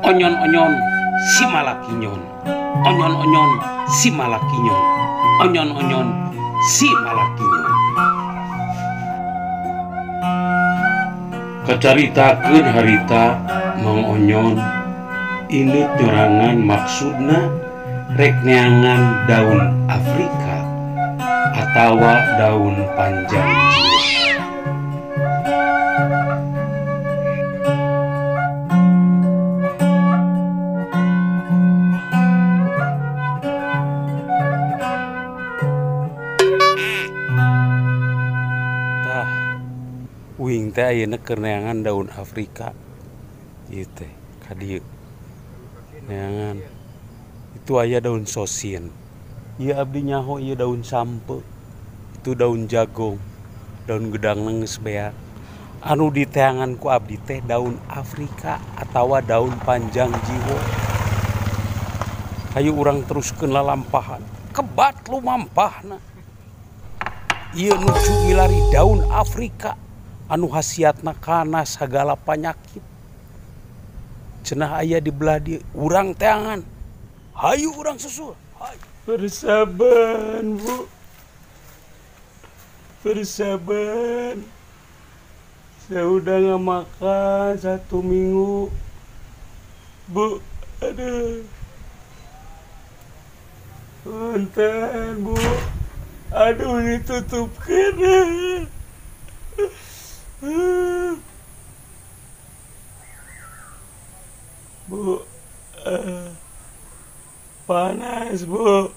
Onyon-onyon si malakinyon. Onyon-onyon si malakinyon. Onyon-onyon si malakinyon. Kacaritakeun harita Mang Onyon init nyorangan maksudna rek neangan daun Afrika atawa daun panjang jiwa. Tah, uing teh ayeuna keur neangan daun Afrika. Ieu teh ka dieu. Neangan. Itu aya daun sosin. Ieu abdi nyaho ieu daun sampe. Itu daun jagung. Daun gedang geus beak. Anu diteangan ku abdi teh daun Afrika atawa daun panjang jiwa. Hayu urang teruskeun lalampahan. Kebat lumampahna. Ieu nuju milari daun Afrika anu khasiatna kana sagala panyakit. Cenah aya di belah dieu urang teangan. Hayu urang susul. Hayu. Bersaban, Bu. Bersaban. Saya udah nggak makan 1 minggu. Bu, aduh. Punten, Bu. Aduh, ditutupkan. Bu, panas, Bu.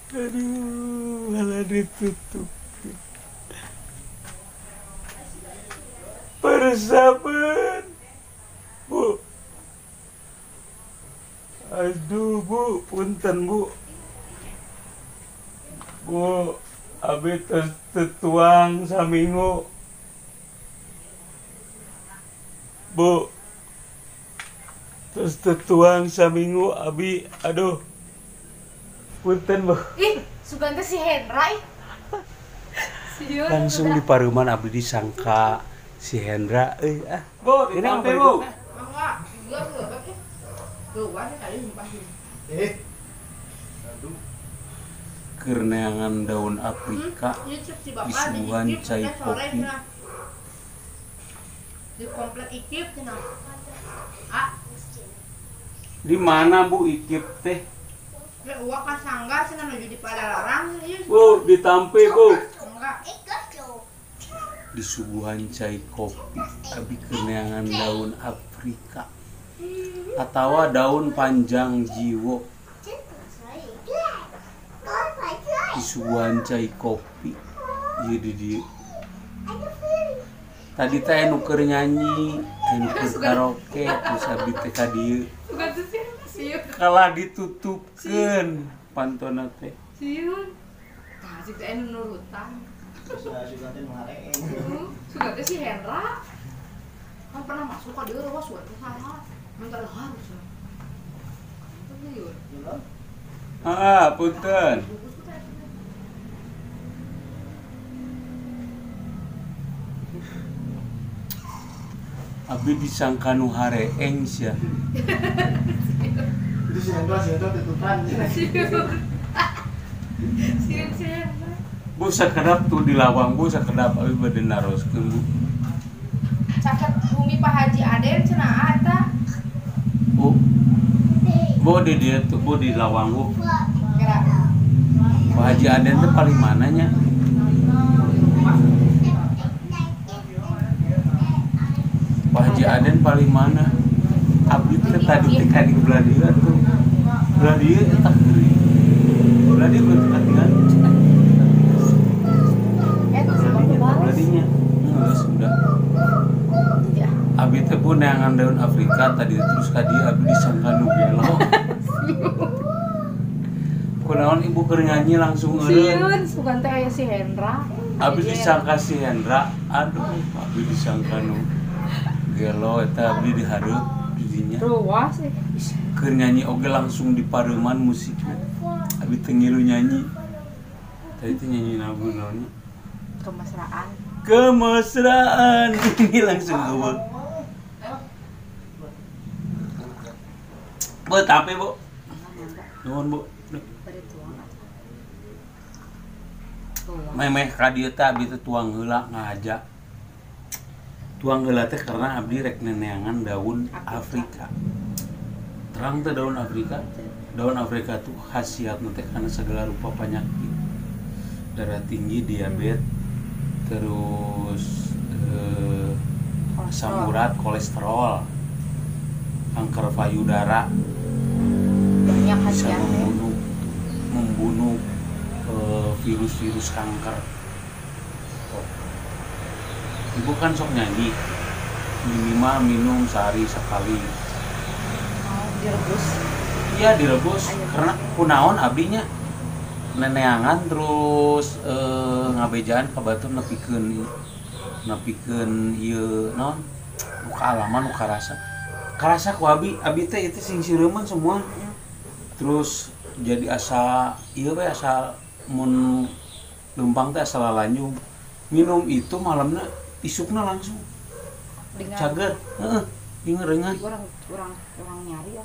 Aduh, malah ditutup. Persaban, Bu. Aduh, Bu, punten, Bu. Bu, abi tertuang saminggu. Bu, terus tertuang saminggu abi, aduh. Punten, Bu. Ih, sugan teh si Hendra ih. Langsung di paruman abdi disangka si Hendra euy ah. Bu, ini apa, Bu? Keur neangan daun Afrika disuguhan cai kopi. Di komplek Ikip cenah. Ah. Di mana Bu Ikip teh? Uwa ka sangga cenah nuju di Padalarang ieu. Bu, ditampi, Bu. Enggak. Disuguhan cai kopi abi keur neangan daun Afrika atawa daun panjang jiwo. Disuguhan cai kopi ieu di dieu. Tadi teh anu keur nyanyi, anu keur karaoke, terus abi teh ka dieu. Kalah ditutupkeun pantona teh. Sieun. Tah cik teh anu nurutan. Sugan teh nu hareeng. Sugan teh si Hendra. Kan pernah masuk ka dieu wah sugan teh saha. Mun harus. Ah, punten. Abi disangka nu hareeng sia. Itu si Hendra tutupan. Sieun si Hendra. Bu sakedap tuh di lawang Bu sakedap abi bade naroskeun Bu. Caket bumi Pak Haji Aden cenah eta. Bu. Bu di dieu tuh Bu di lawang Bu. Pak Haji Aden teh paling mananya? Pak Haji Aden paling mana? Abdi teh tadi teh ka di belah dieu atuh. Belah dieu eta geuring. Belah dieu kudu katingal. Belah dinya. Geus udah. Abi teh pun neangan daun Afrika tadi terus ka dieu abi disangka nu gelo. Kunaon ibu keur nyanyi langsung eureun. Sieun, sugan teh aya si Hendra. Abi disangka si Hendra, aduh, abi disangka nu gelo eta abdi dihareup di dinya. Ruas eh. Keur nyanyi oge langsung di pareuman musikna. Abi teu ngilu nyanyi. Tadi teh nyanyi lagu naon nya? Kemesraan. Kemesraan. Ini langsung eueuh. Bu, tapi Bu. Nuhun Bu. Memeh ka dieu teh abdi teh tuang heula ngahaja. Tuang heula teh karena abdi rek neneangan daun Afrika. Terang teh daun Afrika. Daun Afrika tuh khasiatna teh karena segala rupa penyakit. Darah tinggi, diabetes, terus asam urat, kolesterol, kanker payudara. Banyak bisa khasiatnya. Membunuh virus-virus kanker. Oh. Ibu kan sok nyanyi, minimal minum sehari sekali. Oh, direbus. Iya direbus. Ayo. Karena kunaon abdinya neneangan terus ngabejaan ka batur nepikeun ieu naon nu kaalaman nu karasa. Karasa ku abi, abi teh itu sing sireumeun semua. Terus jadi asa ieu we asa mun leumpang teh asa lalanjung. Minum itu malamna isukna langsung Dengan cager, heeh, ingerengan. Orang nyari ya.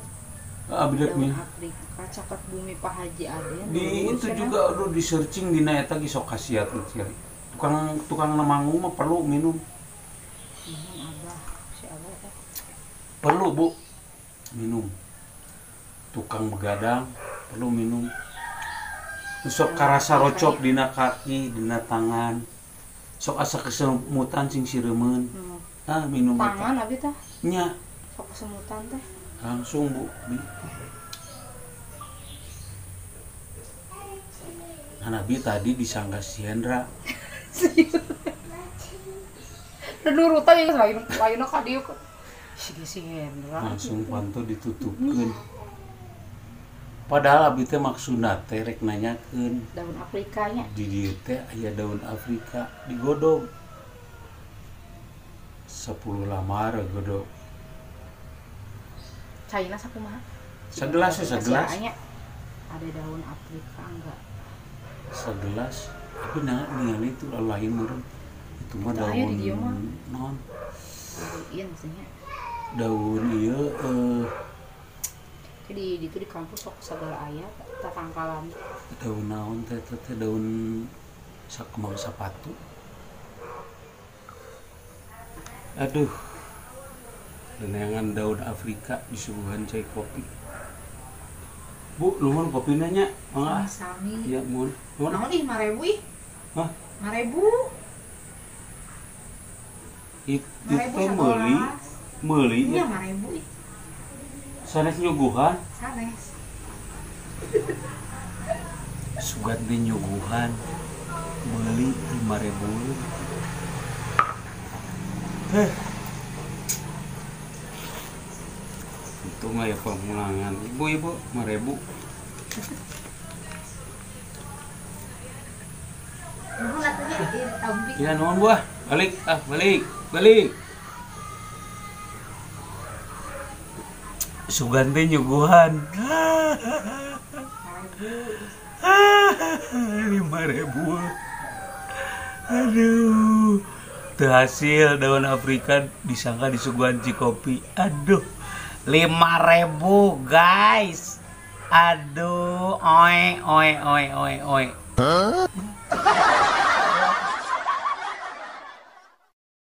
Abdi rek Daun minum. Afrika caket bumi Pak Haji Aden. Di lurus itu ya kan? juga aduh di searching dina eta ge sok khasiat sekali. Tukang nemanggung mah perlu minum. Minum abah, si abah teh. Perlu, Bu. Minum. Tukang begadang perlu minum. Sok karasa rocok dina kaki, dina tangan. Sok asa kesemutan sing sireumeun. Ah, minum eta. Tangan abi teh Nya, sok kesemutan teh. langsung Bu. Bi. Nah, Nabi tadi disangka si Hendra. Dan nurutan ya lain lainna ka dieu. Si Hendra. Langsung panto ditutupkeun. Padahal abdi teh maksudna teh rek nanyakeun Daun Afrikanya. di dieu teh aya daun Afrika digodog. 10 lamar godog. Caina sakumaha? Segelas ya, segelas. Nya. Ada daun Afrika enggak? Segelas. Tapi nah ningali itu lain meureun. Itu mah Itu aya daun di dieu mah. naon? Beliin sih nya. Daun ieu Jadi di itu di kampus sok segala aya tatangkalan. daun naon teh teh teh daun sakembang sapatu. Aduh. Neneangan daun Afrika disuguhan cai kopi. Bu, nuhun kopina nya. Mangga. Sami. Iya, nuhun. Nuhun. Naon ih 5.000 ih. Hah? 5.000. Itu 5.000 teh meuli, sagelas. meuli Nya 5.000 ih. Sanes nyuguhan, Sanes. sugan teh nyuguhan. Meuli 5.000. Heh. Untung aya pamulangan. Ibu-ibu 5.000. Nuhun atuh nya ieu tampi. Ya nuhun buah. Balik ah, balik, balik. Sugan teh nyuguhan. 5.000. 5.000. Aduh. Teu hasil daun Afrika disangka disuguhan cikopi. Aduh. 5.000 guys. Aduh, oe oe oe oe oe.